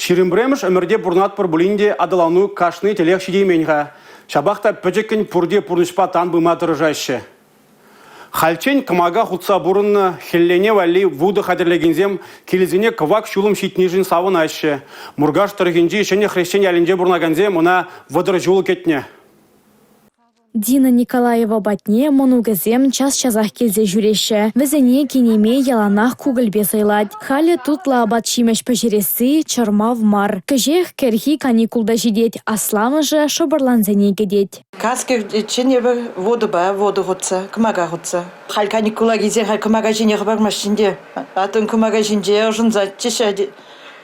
21-мӗш ӗмӗрте пурӑнатпӑр пулин те аталану кашни тӗлех ҫитеймен-ха. Ҫапах та пӗчӗккӗн пурте пурнӑҫпа тан пыма тӑрӑшаҫҫӗ. Хальччен кӑмака хутса пурӑннӑ, хӗллене валли вутӑ хатӗрлекенсем килӗсене кӑвак ҫулӑм ҫитнишӗн савӑнаҫҫӗ. Муркаш тӑрӑхӗнчи Ҫӗнӗ Хресчен ялӗнче пурӑнакансем ӑна 30 ҫул кӗтнӗ. Дина Николаева патне мӑнукӗсем час-часах килсе ҫӳреҫҫӗ. Вӗсене кинемей яланах кукӑльпе сӑйлать. Халӗ тутлӑ апат-ҫимӗҫ пӗҫересси чӑрмав мар. Кӗҫех кӗрхи каникул та ҫитет, асламӑшӗ шӑпӑрлансене кӗтет. Кас кӗртиччен эпӗ вутӑпа вутӑ хутса, кӑмака хутса. Халь каникула килсен халь кӑмака ҫине хӑпармаҫҫӗ ӗнтӗ. Аттун кӑмака ҫинче ӑшӑнсаччӗҫ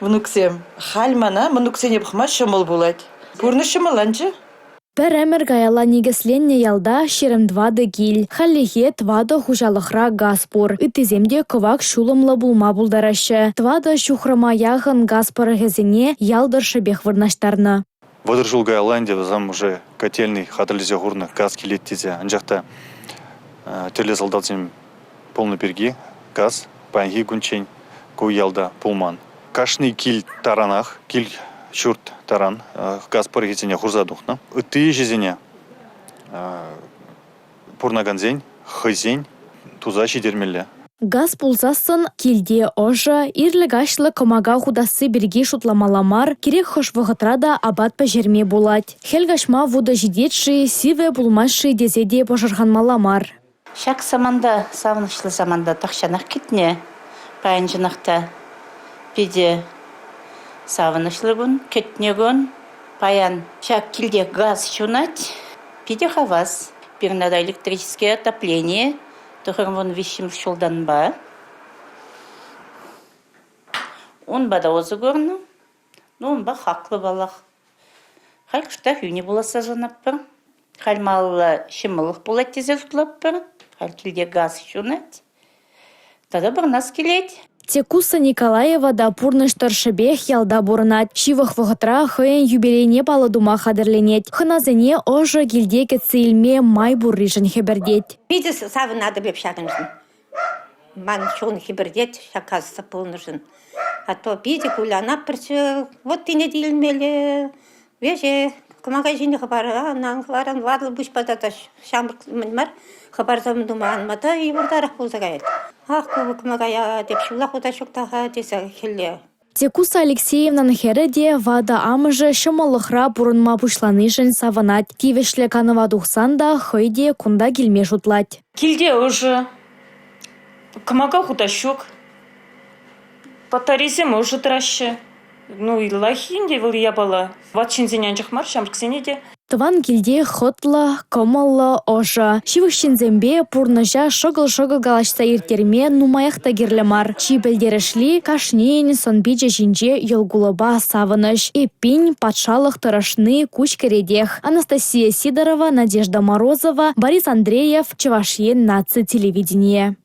мӑнуксем. Халь мана мӑнуксене пӑхма ҫӑмӑл пулать. Пурнӑҫ ҫӑмӑлланчӗ. Пӗр ӗмӗр каялла никӗсленнӗ ялта 24 кил. Хальлӗхе тӑватӑ хуҫалӑхра газ пур. Ыттисем те кӑвак ҫулӑмлӑ пулма пултараҫҫӗ. Тӑватӑ ҫухрӑма яхӑн газ пӑрӑхӗсене ял тӑршшӗпех вырнаҫтарнӑ. 30 ҫул каялла ӗнтӗ вӗсем уже котельнӑй хатӗрлесе хурнӑ газ килет тесе. Анчах та тӗрлӗ сӑлтавсем пулнӑ пирки газ паянхи кунччен ку ялта пулман. Кашни кил таранах, кил-ҫурт таран газ пӑрӑхӗсене хурса тухнӑ. Ытти ӗҫӗсене пурӑнакансен хӑйсен туса ҫитермелле. Газ пулсассӑн килте ӑшӑ, ирлӗ-каҫлӑ кӑмака хутасси пирки шутламалла мар, кирек хӑш вӑхӑтра та апат пӗҫерме пулать. Хӗл каҫма вутӑ ҫитет-ши, сивӗ пулмасть-ши тесе те пӑшӑрханмалла мар. Ҫак саманта, савӑнӑҫлӑ саманта тахҫанах кӗтнӗ. Паян чӑнах та питӗ савӑнӑҫлӑ кун, кӗтнӗ кун. Паян ҫак килте газ ҫунать, питӗ хавас. Пирӗн тата электрическое отопление 93-мӗш ҫултанпа. Унпа та усӑ курнӑ. Ну, унпа хаклӑ паллах. Халь кӑштах йӳнӗ пуласса шанатпӑр. Халь малалла ҫӑмӑллӑх пулать тесе шутлатпӑр. Халь килте газ ҫунать. Тата пурӑнас килет. Текуса Николаева та пурнӑҫ тӑршшӗпех ялта пурӑнать. Ҫывӑх вӑхӑтра хӑйӗн юбилейне паллӑ тума хатӗрленет. Хӑнасене ӑшӑ килте кӗтсе илме май пурришӗн хӗпӗртет. Питӗ савӑнатӑп эп ҫакӑншӑн. Ман чун хӗпӗртет ҫак касса пулнӑшӑн. А то питӗ кулянатпӑрччӗ. Вӑттине те илмелле. Веҫех кӑмака ҫине хӑпаран, ан хӑваран, ватӑл пуҫпа тата ҫамрӑк мӗн мар, хӑпарса тума анма та йывӑртарах пулса каять. Ах, ку кӑмакая теп ҫулла хута ҫук та-ха тесе хӗлле. Текуса Алексеевнан хӗрӗ те ватӑ амӑшӗ ҫӑмӑллӑхра пурӑнма пуҫланишӗн савӑнать. Тивӗҫлӗ канӑва тухсан та хӑй те кунта килме шутлать. Килте ӑшӑ, кӑмака хутаҫ ҫук, батарейсем ӑшӑ тӑраҫҫӗ. Ну, лайӑх ӗнтӗ вӑл япала. Ват ҫынсене анчах мар, ҫамрӑксене те. Тӑван килте хӑтлӑ, кӑмӑллӑ, ӑшӑ. Ҫывӑх ҫынсемпе пурнӑҫа шӑкӑл-шӑкӑл калаҫса ирттерме нумаях та кирлӗ мар. Чи пӗлтерӗшли – кашнийӗн сӑн-пичӗ ҫинче йӑл кулӑпа савӑнӑҫ. Эппин, патшалӑх тӑрӑшни куҫ кӗретех. Анастасия Сидорова, Надежда Морозова, Борис Андреев, Чӑваш Ен наци телевиденийӗ.